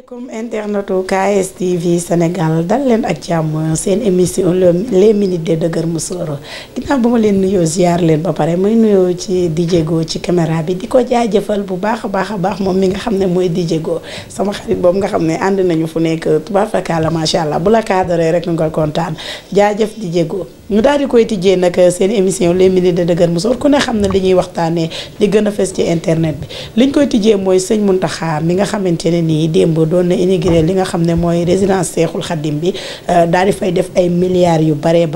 Comme internetu KSTV Sénégal dal leen ak jàmm seen émission les minutes de Dëgër Musooro ginnaaw ba ma leen nuyoo ziar leen ba pare may nuyoo ci DJ Go ci caméra bi di ko jaajëfal bu baax a baax moom mi nga xam ne mooy DJ Go sama xarit boobu nga xam ne ànd nañu fu nekk tubaab fakala macha allah bu la cadré rek nga kontaan jaajëf DJ Go ñu daal di koy tijjee nag seen émission les minutes de Dëgër Musooro ku ne xam ne li ñuy waxtaanee li gën a fës ci internet bi liñ koy tijjee mooy sëñ Mountakha mi nga xamante ne nii démb doon na inauguré li nga xam ne mooy résidence Seexul Xaddim bi daal di fay def ay milliards yu baree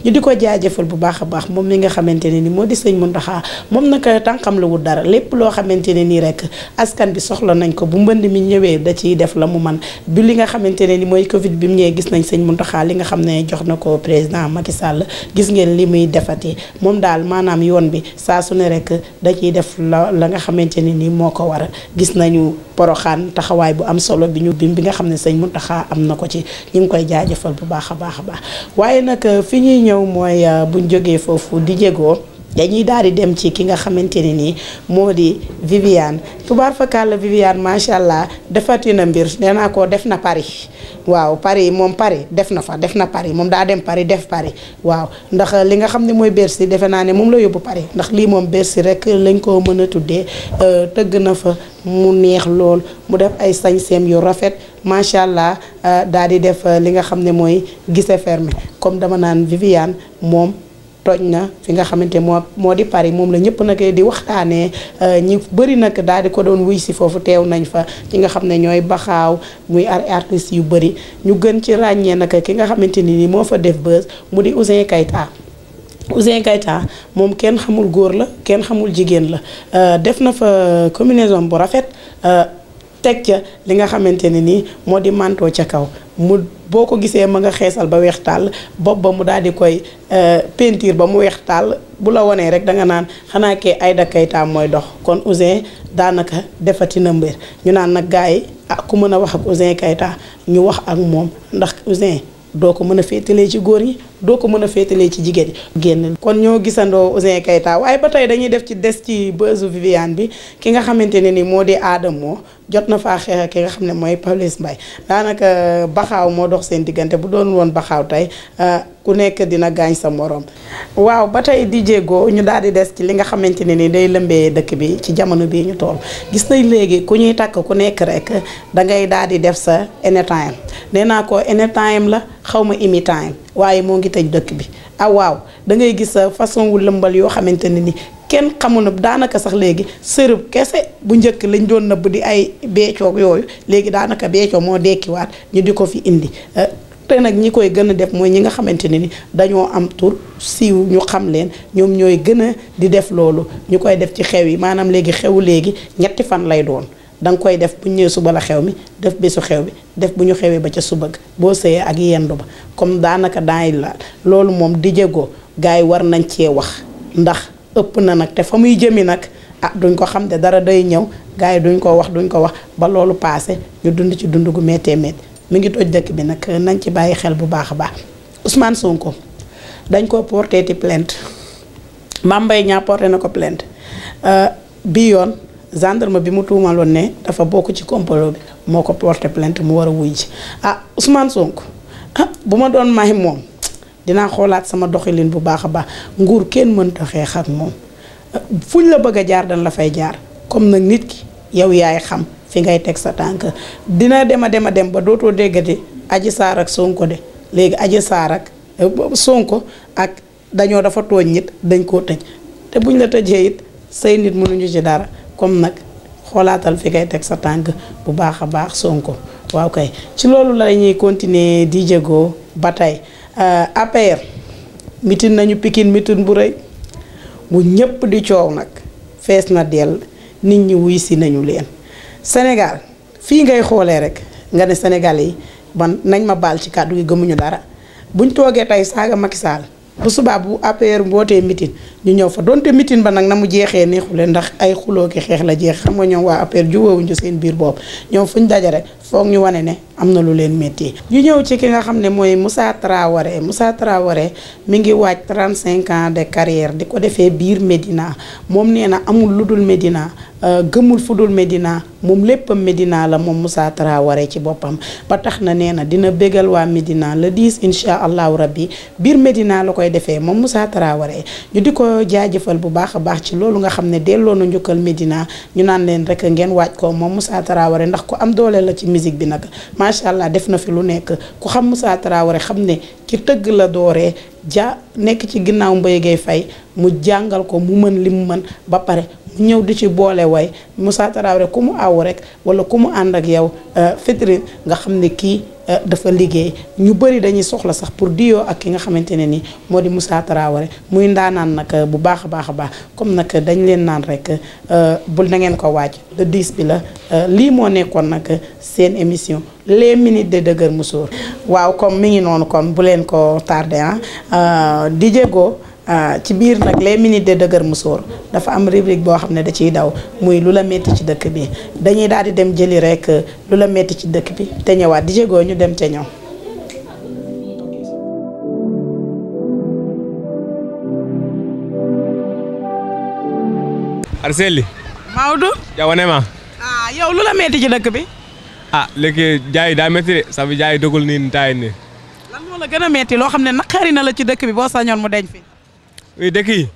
ñu di ko jaajëfal bu baax a baax moom mi nga xamante ne ni moo di sëñ Mountakha moom nag tànkam la wut dara lépp loo xamante ne nii rek askan bi soxla nañ ko bu mbënd mi ñëwee da ciy def la mu man bi li nga xamante ne ni mooy Covid bi mu ñëwee gis nañ sëñ Mountakha li nga xam ne jox na ko président Macky Sall gis ngeen li muy defati moom daal maanaam yoon bi saa su ne rek da ciy def la nga xamante ne ni moo ko war a gis nañu Poroxaan taxawaay bu am solo bi nga xam ne sëñ Mountakha am na ko ci ñu ngi koy jaajëfal bu baax a baax waaye nag fi ñuy ñëw mooy buñ jógee foofu di jégoo dañuy daal di dem ci ki nga xamante ne nii moo di Viviane tubaar fakàlla Viviane macha allah defati na mbir nee naa ko def na Paris waaw Paris moom Paris def na Paris moom daa dem Paris def Paris waaw ndax li nga xam ne mooy Bercy defe naa ne moom la yóbbu Paris ndax lii moom Bercy rek lañ ko mën a tuddee tëgg na fa mu neex lool mu def ay sañseem yu rafet macha allah daal di def li nga xam ne mooy guichet fermé comme dama naan Viviane moom toj na fi nga xamante moo di Paris moom la ñëpp nag di waxtaanee ñi bëri nag daal di ko doon wuy si foofu teew nañ fa ñi nga xam ne ñooy baxaaw muy artistes yu bëri ñu gën ci ràññee nag ki nga xamante ni moo fa def buzz mu di Ouzin Keita moom kenn xamul góor la kenn xamul jigéen la def na fa combinaison bu rafet teg ca li nga xamante ne nii moo di manteau ca kaw mu boo ko gisee ma nga xeesal ba weex tàll bopp ba mu daal di koy peinture ba mu weex tàll bu la wonee rek danga naan xanaa kee Aïda Keita mooy dox kon Ouzin daanaka defati na mbir ñu naan nag gars yi ku mën a wax ak Ouzin Keita ñu wax ak moom ndax Ouzin doo ko mën a féetalee ci góor ñi doo ko mën a féetalee ci jigéen ñi génn kon ñoo gisandoo Ouzin Keita waaye ba tey dañuy def ci des ci buzzu Viviane bi ki nga xamante ne ni moo di Adamo jot na faa xeex ki nga xam ne mooy Pawlish Mbaye daanaka baxaaw moo dox seen diggante bu doon woon baxaaw tey ku nekk dina gaañ sa morom waaw ba tey DJ Go ñu daal di des ci li nga xamante ne ni day lëmbee dëkk bi ci jamono bii ñu toll gis nañ léegi ku ñuy takk ku nekk rek dangay daal di def sa anytime nee naa ko anytime la xaw ma anytime waaye moo ngi tëj dëkk bi waaw dangay gis façon wu lëmbal yoo xamante ne ni kenn xamul na daanaka sax léegi sërëb kese bu njëkk lañ doon nëbb di ay beecoog yooyu léegi daanaka beecoo moo dekkiwaat ñu di ko fi indi te nag ñi koy gën a def mooy ñi nga xamante ne ni dañoo am tur siiw ñu xam leen ñoom ñooy gën a di def loolu ñu koy def ci xew yi maanaam léegi xewu léegi ñetti fan lay doon danga koy def bu ñu ñëwee suba la xew mi def bésu xew bi def bu ñu xewee ba ca suba boo sëyee ak yendu ba comme daanaka daay la loolu moom di jégoo gars yi war nañ cee wax ndax ëpp na nag te fa muy jëmi nag duñ ko xam te dara day ñëw gars yi duñ ko wax ba loolu paase ñu dund ci dund gu méttee métti mi ngi toj dëkk bi nag nañ ci bàyyi xel bu baax a baax Ousmane Sonko dañ ko porté ti plainte Mame Mbaye Niang porté na ko plainte bi yoon gendarme bi mu tuumaloon ne dafa bokk ci complot bi moo ko porté plainte mu war a wuy ji Ousmane Sonko bu ma doon may moom dinaa xoolaat sama doxalin bu baax a baax nguur kenn mënta xeex ak moom fuñ la bëgg a jaar dañ la fay jaar comme nag nit ki yow yaay xam fi ngay teg sa tànk dina dem ba dootoo déggati Adji Sarr ak Sonko de léegi Adji Sarr ak Sonko ak dañoo dafa tooñ nit dañ koo tëj te buñ la tëjee it say nit mënuñu ci dara comme nag xoolaatal fi ngay teg sa tànk bu baax a baax Sonko waaw kay ci loolu la ñuy continuer di jégoo ba tey APR mitin nañu Pikine mitin bu rëy mu ñëpp di coow nag fees na dell nit ñi wuy si nañu leen Sénégal fii ngay xoolee rek nga ne Sénégal yi man nañ ma baal ci kàddu gi gëmuñu dara buñ toogee tey saaga Macky Sall bu subaa bu APR mbootee mitin ñu ñëw fa donte mitin ba nag na mu jeexee neexule ndax ay xuloo ki xeex la jeex xam nga ñoom waa APR jubóowuñu seen biir boobu ñoom fuñ daje rek foog ñu wane ne am na lu leen métti. ñu ñëw ci ki nga xam ne mooy Moussa Traoré mi ngi waaj 35 ans de carrière di ko defee biir Médina moom nee na amul lu dul Médina gëmul fu dul Médina moom léppam Médina la moom Moussa Traoré ci boppam ba tax na nee na dina bégal waa Médina le 10 incha allahu rabbi biir Médina la koy defee moom Moussa Traoré ñu di ko jaajëfal bu baax a baax ci loolu nga xam ne delloo na njukkal Médina ñu naan leen rek ngeen waaj ko moom Moussa Traoré ndax ku am doole la ci musique bi nag macha allah def na fi lu nekk ku xam Moussa Traoré xam ne ci tëgg la dooree nekk ci ginnaaw Mbaye Gueye Faye mu jàngal ko mu mën li mu mën ba pare mu ñëw di ci boole way Moussa Traoré ku mu aw rek wala ku mu ànd ak yow fitri nga xam ne kii dafa liggéey ñu bëri dañuy soxla sax pour diyoo ak ki nga xamante ne ni moo di Moussa Traoré muy ndaanaan nag bu baax a baax a baax comme nag dañ leen naan rek bul na ngeen ko waaj le 10 bi la lii moo nekkoon nag seen émission les minutes de Dëgër Musoor waaw comme mi ngi noonu kon bu leen ko tardé di jéego ci biir nag les minutes de Dëgër Musoor dafa am rubrique boo xam ne da ciy daw muy lu la metti ci dëkk bi dañuy daal di dem jëli rek lu la metti ci dëkk bi te ñëwaat di jéego ñu dem te ñëw. Arselli Maodo jawanema yow lu la metti ci dëkk bi. léegi jaay daa metti de sabi jaay dogul nii taay nii. lan moo la gën a metti loo xam ne naqari na la ci dëkk bi boo sañoon mu deñ fi. oui dëkk yi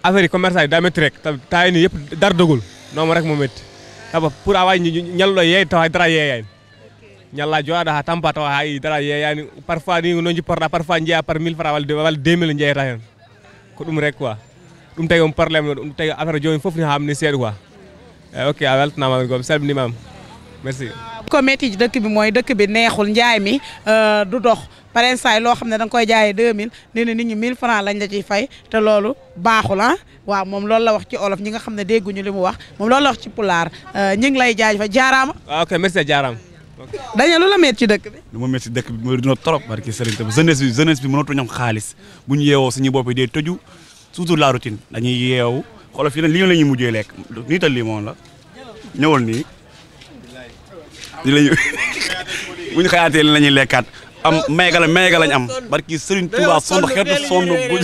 affaire yi commerçant yi daa metti rek taay nii yëpp dara dogul noonu rek moo metti taba pour awaay ñallo yeey tawa dara yeeyaan ñalla jowaɗa ha tampa tawa hay dara yeeyani parfois ni no jipporɗa parfois jeeya par 1000 francs walla 2000 jeeyata hen ko ɗum rek quoi ɗum tawi on probléme ɗum tawi affaire joni foof ni hamni seeɗa quoi ok a weltanama gom salminimama merci. ko metti ci dëkk bi mooy dëkk bi neexul njaay mi du dox par exemple loo xam ne da nga koy jaayee 2000 nee na nit ñi 1000 francs lañ la ciy fay te loolu baaxul waaw moom loolu la wax ci olof ñi nga xam ne dégguñu li mu wax moom loolu la wax ci pulaar ñu ngi lay jaajëfal jaaraama. ok merci jaaraama. dañu lu la metti ci dëkk bi. lu ma metti ci dëkk bi mooy dina trop barki Serigne Touba jeunesse bi mënatu ñam xaalis bu ñu yeewoo suñu bopp yi day tëju surtout la routine dañuy yeewu xoolal fii nag lii la ñuy mujjee lekk nii tal lii moom la ñëwal nii lii la ñuy bu ñu xayaatee li la ñuy lekkaat am mayga lañ am barki Serigne Touba sonn xeetu sonn bu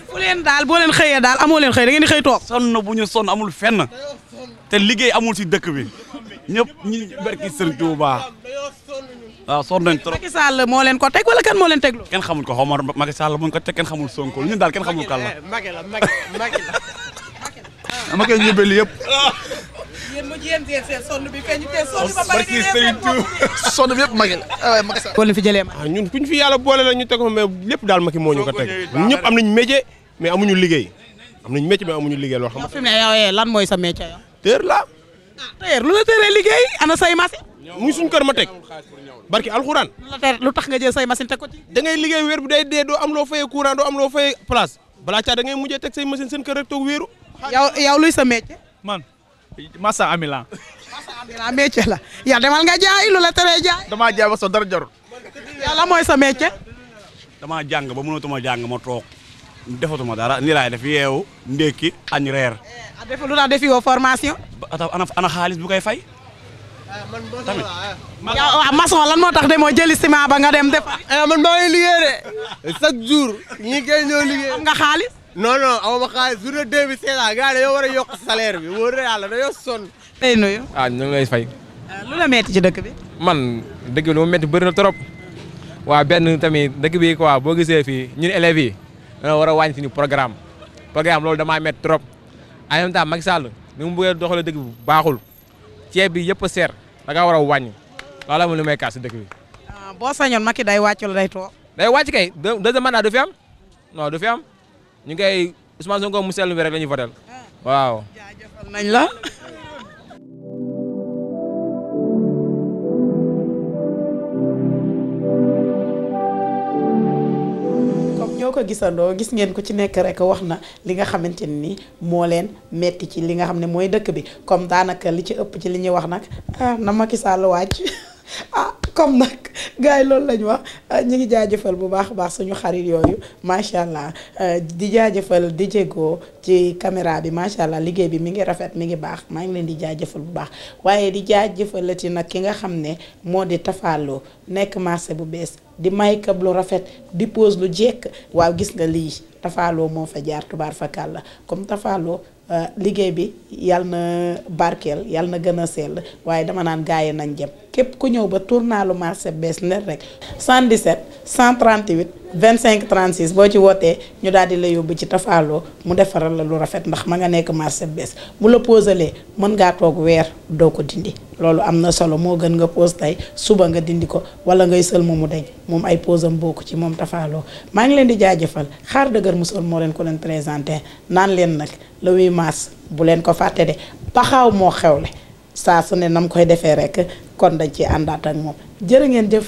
fu leen daal boo leen xëyee daal amoo leen xëy da ngeen di xëy toog sonn bu ñu sonn amul fenn te liggéey amul si dëkk bi ñëpp ñi barki Serigne Touba waaw sonn nañ trop. Macky Sall moo leen ko teg wala kan moo leen teg kenn xamul ko xaw ma Macky Sall moo ko teg kenn xamul Sonko ñun daal kenn xamul kan la. Macky la Macky ñu bëri yëpp. yéen mu jéem seen sonn bi feeñ te sonn ba bari barki Serigne Touba sonn bi yëpp Macky la waaye Macky Sall. boo leen fi jëlee ma. ñun kuñ fi yàlla boole la ñu teg ko mais lépp daal Macky moo ñu ko teg ñëpp am nañ métier mais amuñu liggéey am nañ métier mais amuñu liggéey loolu xam nga. fi mu ne yow lan mooy sa métier yow. tër la. tër lu la tëree liggéey ana say machine. muy suñ kër ma teg barki alxuraan. lu tax nga jël say machine teg ko ci. da ngay liggéey weer bi day dee doo am loo fayee courant doo am loo fayee place balaa caa da ngay mujjee teg say machine seen kër rek toog wéeru. yow luy sa métier. man massa amilan. massa amilan métier la yow demal nga jaay lu la teree jaay. damaa jaay ba so dara jarul. yow la mooy sa métier. damaa jàng ba mënatuma jàng ma toog defatuma dara nii laay def yeewu ndékki añ reer. lu tax defi woo formation. ana xaalis bu koy fay. tamit yow maçon lan moo tax demoo jëli ciment ba nga dem def. man maa ngi liggéey de chaque jour ñi koy ñëw liggéey. am nga xaalis. non aw ma xaalis journée 2500 gars dañoo war a yokk salaire bi wóor na yàlla dañoo sonn. tey nuyu. ñu ngi lay fay. lu la metti ci dëkk bi. man dëkk bi lu ma metti bëri na trop waa benn tamit dëkk bi quoi boo gisee fii ñun élèves yi dañoo war a wàññi suñu programme loolu damaa metti trop en même temps Macky Sall ni mu bëggee doxalee dëkk bi baaxul ceeb bi yëpp a seer da ngaa war a wàññi loolu amul lu may kaas si dëkk bi. boo sañoon Macky day wàcc wala day toog. day wàcc kay deuxième mandat du fi am non du fi am ñu ngi koy Ousmane Sonko mu seetlu bi rek la ñuy votel waaw. jaajëfal nañ la. ñoo ko gisandoo gis ngeen ko ci nekk rek wax na li nga xamante ni moo leen metti ci li nga xam ne mooy dëkk bi comme daanaka li ci ëpp ci li ñuy wax nag na Macky Sall wàcc comme nag gars yi loolu lañ wax ñu ngi jaajëfal bu baax a baax suñu xarit yooyu macha allah di jaajëfal di jéego ci caméra bi macha allah liggéey bi mi ngi rafet mi ngi baax maa ngi leen di jaajëfal bu baax waaye di jaajëfalati nag ki nga xam ne moo di Tafalo nekk marché bu bees di make-up lu rafet di pose lu jekk waaw gis nga lii Tafalo moo fa jaar tubaar fakal la comme Tafalo liggéey bi yal na barkeel yal na gën a sell waaye dama naan gars yi nañ jëm képp ku ñëw ba tournalu marché bees net rek 117 138 25 36 boo ci wootee ñu daal di la yóbbu ci Tafalo mu defaral la lu rafet ndax ma nga nekk marché bees bu la posalee mën ngaa toog weer doo ko dindi loolu am na solo moo gën nga pose tey suba nga dindi ko wala ngay sël mu deñ moom ay posam bokku ci moom Tafalo maa ngi leen di jaajëfal xaar dëgër musoon moo leen ko leen présenté naan leen nag le 8 mars bu leen ko fàtte de Paxaaw moo xewle saa su ne nam koy defee rek kon dañ ci àndaat ak moom jërë ngeen jëf